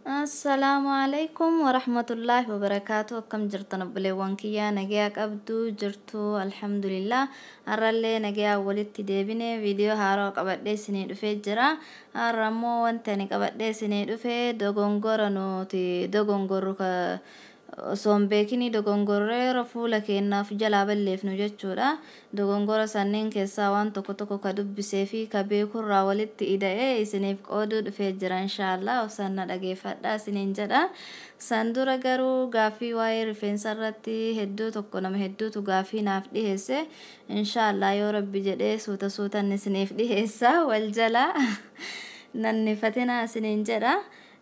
Assalaamu alaikum warahmatullaahi wabarakaatu. Akkam jirtan obboleewwan kiyyaa? Nagayaa qabdu jirtu? Alhamdulillah, har'allee nagayaa walitti deebine. Viidiyoo haarawaa qabadhee isinii dhufee jira. Har'a immoo wanti ani qabadhee isinii dhufe dogongora nuti dogongorru ka osoo hin beekinii dogongorreera fuula keenyaaf jalaa balleefnu jechuudha. Dogongora sanneen keessaa waan tokko tokko ka dubbisee fi ka beekurraa walitti ida'ee isiniif qooduu dhufee jira, inshaallah. Obsaan na dhageeffadhaa isiniin jedha. San dura garuu gaaffii waa'ee rifeensa irratti hedduu tokko nama hedduutu gaaffii naaf dhiheesse. Inshaallah, yoo Rabbi jedhee suuta suutan isiniif dhiheessa, wal jalaa nannifatinaa isiniin jedha.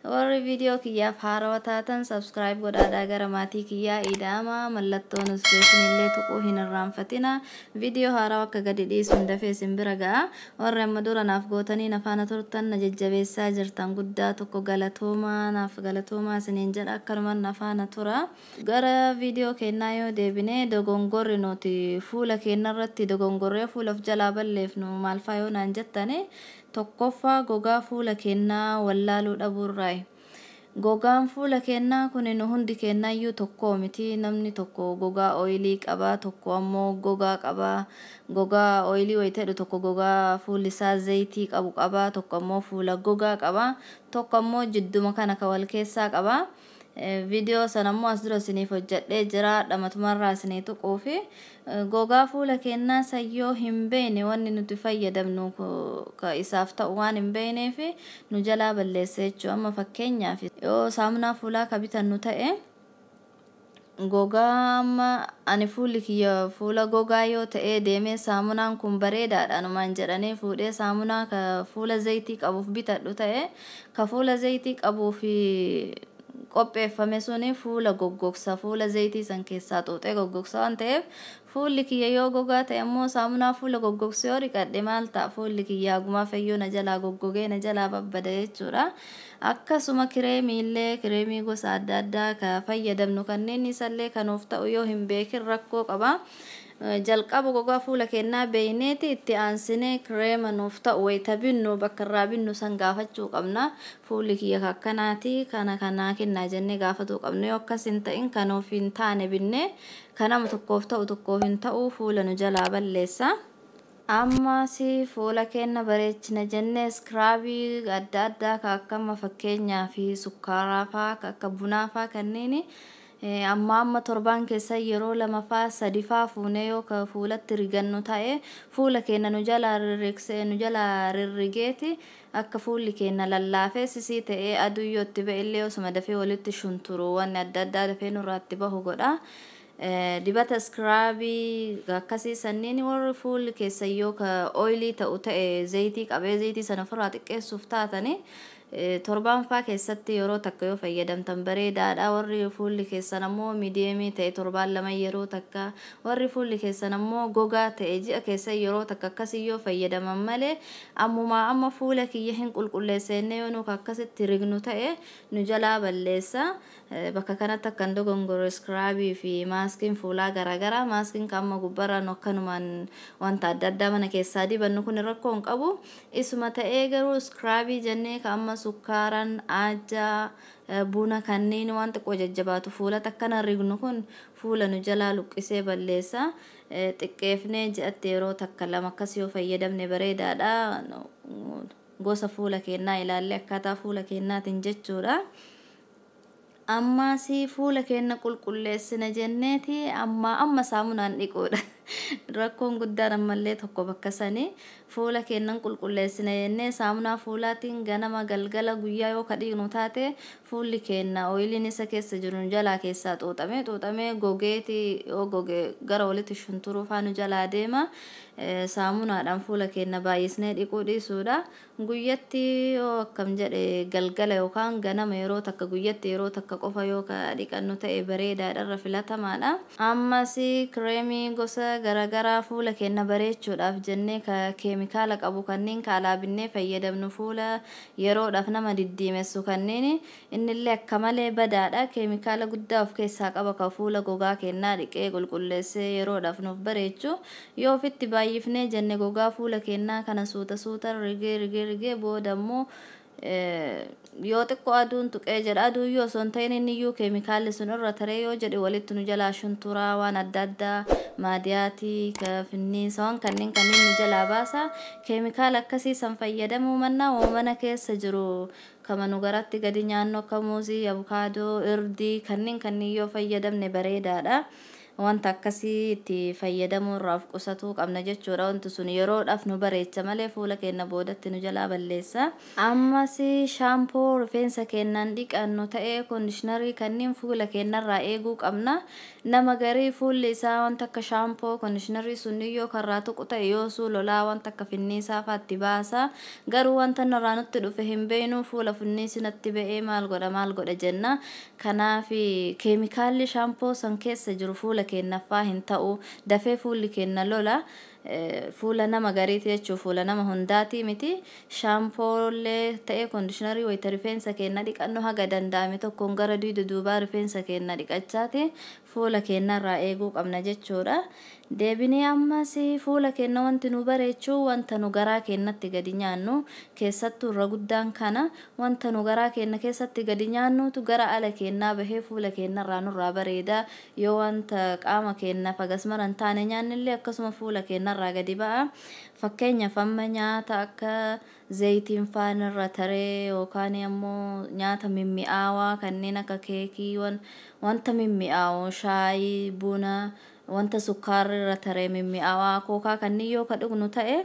Warri viidiyoo kiyyaaf haarawaa taatan subscribe godhaadhaa gara maatii kiyyaa ida'ama. Mallattoo notification illee tuquu hin irraanfatina. Viidiyoo haarawaa akka gadi dhiisuun dafee isin bira ga'a. Warri amma dura naaf gootanii na faana turtan, na jajjabeessaa jirtan, guddaa tokko galatoomaa, naaf galatoomaa isiniin jedha. Akkanumaan na faana tura. Gara viidiyoo keenyaa yoo deebine, dogongorri nuti fuula keenya irratti dogongorree fuula of jalaa balleefnu maal faa yoo naan jettani, tokkoffaa gogaa fuula keenyaa wallaaluu dhabuurraayi. Gogaan fuula keenyaa kun nu hundi keenyayyuu tokko miti. Namni tokko gogaa oily qabaa, tokko ammoo gogaa qabaa. Gogaa oily wayita jedhu, tokko gogaa fuulli isaa zayitii qabu qabaa, tokko ammoo fuula gogaa qabaa, tokko ammoo jidduma kana ka wal keessaa qabaa. Viidiyoo sana ammoo as dura isiniif hojjedhee jira, dhamatumarraa isinii tuquufi. Gogaa fuula keenyaa sayyoo hin beekne, wanni nuti fayyadamnu ka isaaf ta'u waan hin beekneef nu jalaa balleessa jechuudha. Amma fakkeenyaaf yoo saamunaa fuulaa ka bitannu ta'e, gogaa amma ani fuulli kiyya fuula gogaa yoo ta'e, deemee saamunaan kun bareedaadha numaan jedhanii fuudhee saamunaa ka fuula zayitii qabuuf bitadhu ta'e, ka fuula zayitii qabuuf qopheeffame suni fuula goggogsa, fuula zayitii san keessaa xuuxee goggogsa waan ta'eef, fuulli kiyya yoo gogaa ta'e immoo saamunaa fuula goggogsu yoo dhiqadhe maal ta'a? Fuulli kiyya hagumaa fayyoo na jalaa goggogee na jalaa babbada jechuudha. Akkasuma kireemiillee, kireemii gosa adda addaa ka fayyadamnu kanneen isallee kanuuf ta'u yoo hin beekin rakkoo qaba. Jalqaba gogaa fuula keenyaa beeyneeti itti aansinee kireema nuuf ta'u wayita binnu bakka irraa binnu san gaafachuu qabna. Fuulli kiyya akkanaati, kana kanaa kennaa jennee gaafatuu qabna. Yoo akkas hin ta'in kanuuf hin taane binne, kan nama tokkoof ta'u tokkoof hin ta'u, fuula nu jalaa balleessa. Ammas fuula keenya bareechina jennee scrubii adda addaa ka akkama fakkeenyaa fi sukkaaraa faa, ka akka bunaa faa, kanneen amma amma torbaan keessa yeroo lama faa sadi faa fuunee yoo ka fuulatti rigannu ta'e, fuula keenya nu jalaa rirrigsee, nu jalaa rirrigeeti akka fuulli keenya lallaafee sisii ta'ee aduu yoo itti ba'e illee osuma dafee walitti shunturu, wanni adda addaa dafee nurraatti bahu godha. Dibata scrubii akkasii sanniin warri fuulli keessa yoo ka oily ta'u ta'e, zayitii qabee zayitii sana ofirraa xiqqeessuuf taatanii, torbaan faa keessatti yeroo takka yoo fayyadamtan bareedaadha. Warri fuulli keessan ammoo medium ta'e torbaan 2 yeroo takka, warri fuulli keessan ammoo gogaa ta'e ji'a keessa yeroo takka akkasii yoo fayyadaman malee, ammumaa amma fuula kiyya hin qulqulleessenne yoo nu akkasitti rignu ta'e nu jalaa balleessa. Bakka kanatti akkan dogongore, scrubii fi maskiin fuulaa garaagaraa, maskiin kan amma gubbarraa nu akkanumaan wanta adda addaa mana keessaa dibannu kun rakkoo hin qabu. Isuma ta'ee garuu scrubii jennee ka amma sukkaaran, aajjaa, buna kanneen waan xiqqoo jajjabaatu fuulatti akkana rignu kun fuula nu jalaa luqqisee balleessa. Xiqqeefnee ji'atti yeroo takka lama akkas yoo fayyadamne bareedaadha, gosa fuula keenyaa ilaallee akkaataa fuula keenyaatiin jechuudha. Ammas fuula keenya qulqulleessina jenneeti amma amma saamunaan dhiquudha. Rakkoon guddaan ammallee tokko bakka sanii, fuula keenyan qulqulleessina jennee saamunaa fuulaatiin ganama, galgala, guyyaa yoo ka dhiqnu taate, fuulli keenya oilyn isa keessa jiru nu jalaa keessaa xuuxamee xuuxamee gogeeti, yoo goge gara walitti shunturuu faa nu jalaa deema. Saamunaadhaan fuula keenya baay'isnee dhiquu dhiisuudha. Guyyatti yoo akkam jedhe galgala yookaan ganama yeroo takka, guyyatti yeroo takka qofa yoo ka dhiqannu ta'e bareedaadha, irra filatamaadha. Ammas kireemii gosa garaagaraa fuula keenya bareechuudhaaf jennee ka keemikaala qabu kanneen kaalaa binnee fayyadamnu, fuula yeroodhaaf nama diddiimessu kanneen, innillee akka malee badaadha. Keemikaala guddaa of keessaa qaba. Ka fuula gogaa keenyaa dhiqee qulqulleessee yeroodhaaf nuuf bareechu yoo ofitti baay'ifnee jenne, gogaa fuula keenyaa kana suuta suuta rigee rigee rigee booda immoo Yoo xiqqoo aduun tuqee jedha, aduu yoo osoo hin ta'in inni iyyuu keemikaalli sun irra taree yoo jedhe walitti nu jalaa shunturaa, waan adda addaa, maadiyaatii, finniisa, waan kanneen kanneen nu jalaa baasa. Keemikaala akkasii san fayyadamuu mannaa mana keessa jiru kama nu garatti gadi nyaannu akka muuzii, abukaadoo, irdii kanneen kanneen yoo fayyadamne bareedaadha. Wanta akkasii itti fayyadamuu irraa of qusatuu qabna jechuudha. Wanti sun yeroodhaaf nu bareecha malee fuula keenya boodatti nu jalaa balleessa. Ammas shaampoo rifeensa keenyaan dhiqannu ta'ee koondishinarii kanneen fuula keenyarraa eeguu qabna. Nama garii fuulli isaa wanta akka shaampoo, koondishinarii sun yoo karraa tuqu ta'e yoosuu lolaa, wanta akka finniisaa fa'aatti baasa. Garuu wanta narraa nutti dhufe hin beeknu, fuula finniisi natti ba'ee maal godha maal godha jenna. Kanaaf keemikaalli shaampoo san keessa jiru fuula keenyaffaa hin ta'u, dafee fuulli keenya lola. Fuula nama gariiti jechuun fuula nama hundaati miti. Shaampoolee ta'ee koondishinarii wayita rifeensa keenya dhiqannu haga danda'ame tokkoon gara dugda duubaa rifeensa keenya dhiqachaati fuula keenyarraa eeguu qabna jechuudha. Deebinee ammas fuula keenya wanti nu bareechuu wanta nu garaa keenyatti gadi nyaannu, keessattuu irra guddaan kana, wanta nu garaa keenya keessatti gadi nyaannutu gara ala keenyaa bahee fuula keenyarraa nurraa bareeda. Yoo wanta qaama keenya fagas maran taane nyaannillee akkasuma fuula keenyarraa gadi ba'a. Fakkeenyaaf amma nyaata akka zayitiin faan irra taree yookaan ammoo nyaata mimmi'aawaa kanneen akka keekii, wanta mimmi'aawu, shaayii, buna, wanta sukkaarri irra taree mimmi'aawaa, kookaa kanneen yoo ka dhugnu ta'e,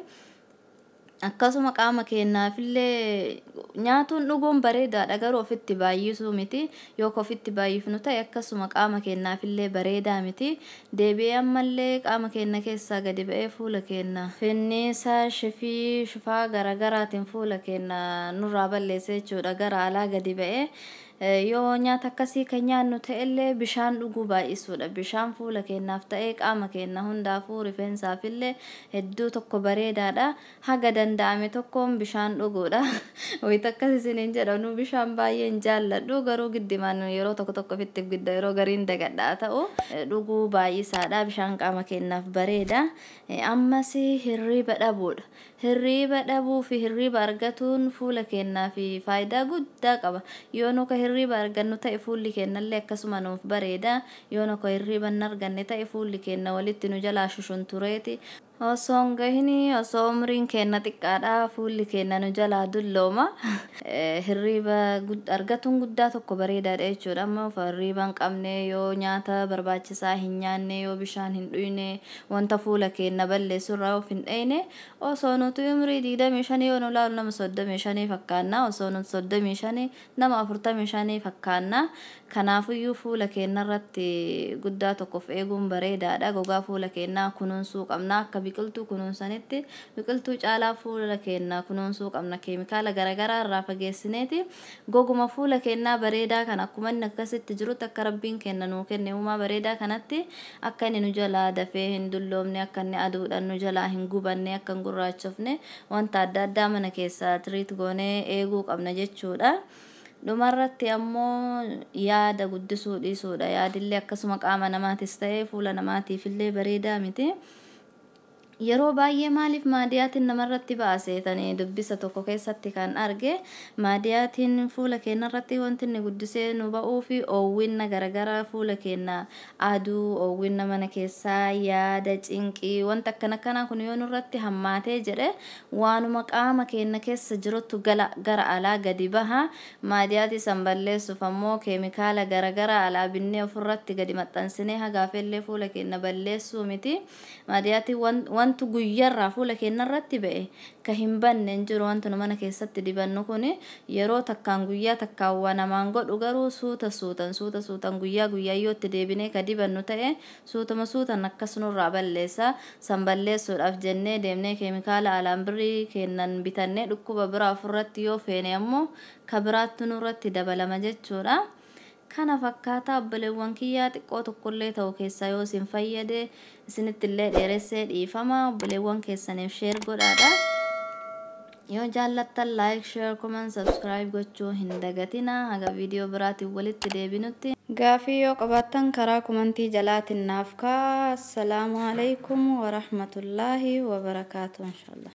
akkasuma qaama keenyaafillee nyaatuun dhuguun bareedaadha, garuu ofitti baay'isuu miti. Yoo ka ofitti baay'ifnu ta'e akkasuma qaama keenyaafillee bareedaa miti. Deebi'ee ammallee qaama keenya keessaa gadi ba'ee fuula keenya finniisa, shifii, shifaa garagaraatiin fuula keenya nurraa balleessa jechuudha gara alaa gadi ba'ee. Yoo nyaata akkasii kan nyaannu ta'ellee bishaan dhuguu baay'isuudha. Bishaan fuula keenyaaf ta'ee qaama keenya hundaafuu, rifeensaafillee hedduu tokko bareedaadha. Haga danda'ame tokkoon bishaan dhuguudha. Wayita akkas isiniin jedhamu bishaan baay'ee hin jaalladhu, garuu giddimaan yeroo tokko tokko ofitti gidda, yeroo gariin dagadhaa ta'u dhuguu baay'isaadha. Bishaan qaama keenyaaf bareeda. Ammas hirriiba dhabuudha. Hirriiba dhabuu fi hirriiba argatuun fuula keenyaaf faayidaa guddaa qaba. Yoo nu ka hirriiba argannu ta'e fuulli keenyallee akkasuma nuuf bareeda. Yoo nu ka hirriiba hin arganne ta'e fuulli keenya walitti nu jalaa shushuntureeti. Osoo hin gahini, osoo umriin keenya xiqqaadha, fuulli keenya nu jalaa dullooma. Hirriiba argatuun guddaa tokko bareedaadha jechuudha. Amma hirriiba hin qabne, yoo nyaata barbaachisaa hin nyaanne, yoo bishaan hin dhuyne, wanta fuula keenya balleessu irraa of hin dheyne, osoo nuti umrii 25 yoo nu laalu nama 35 fakkaanna, osoo nuti 35 nama 45 fakkaanna. Kanaafiyyuu fuula keenya irratti guddaa tokkoof eeguun bareedaadha. Gogaa fuula keenyaa kunuunsuu qabna. Akka biqiltuu kunuunsanitti, biqiltuu caalaa fuula keenya kunuunsuu qabna. Keemikaala garaagaraa irraa fageessineeti goguma fuula keenyaa bareedaa kan akkuma inni akkasitti jirutti, akka rabbiin keenya nuu kenne uumaa bareedaa kanatti, akka inni nu jalaa dafee hin dulloomne, akka inni aduudhaan nu jalaa hin gubanne, akka hin gurraachofne wanta adda addaa mana keessaa treat goonee eeguu qabna jechuudha. Dhumarratti ammoo yaada guddisuu dhiisuudha. Yaadillee akkasuma qaama namaatis ta'ee fuula namaatiifillee bareedaa miti. Yeroo baay'ee maaliif maadiyaatiin namarratti baaseetanii dubbisa tokko keessatti kan arge, maadiyaatiin fuula keenya irratti wanti inni guddisee nu ba'uu fi oowwinna garagaraa fuula keenya, aduu, oowwinna mana keessaa, yaada, cinqii, wanta akkana akkanaa kun yoo nurratti hammaatee jedhe waanuma qaama keenya keessa jirutu gara alaa gadi baha. Maadiyaatii san balleessuuf ammoo keemikaala garagaraa alaa binnee ofirratti gadi maxxansinee hagaafillee fuula keenya balleessuu miti. Maadiyaatiin wantu guyyarraa fuula keenya irratti ba'e ka hin banne hin jiru. Wanti nu mana keessatti dibannu kun yeroo takkaan guyyaa takkaan waa namaan godhu, garuu suuta suutan suuta suutan guyyaa guyyaa yoo itti deebinee ka dibannu ta'e suutuma suutan akkas nurraa balleessa. San balleessuudhaaf jennee deemnee keemikaala alaan birrii kennan bitannee dhukkuba biraa ofirratti yoo feene ammoo ka biraatti nurratti dabalama jechuudha. Kana fakkaataa obboleewwan kiyyaa, xiqqoo tokkollee ta'u keessaa yoo isin fayyade, isinitti illee dheeressee dhiifama, obboleewwan keessaniif share godhaadha. Yoo jaallattan like, share, comment, subscribe gochuu hin dagatina. Haga viidiyoo biraatiin walitti deebinutti. Gaafii yoo qabaattan karaa komantii jalaatiin naaf kaa'aa. Assalaamu alaikum warahmatullaahi wabarakaatu, inshallah.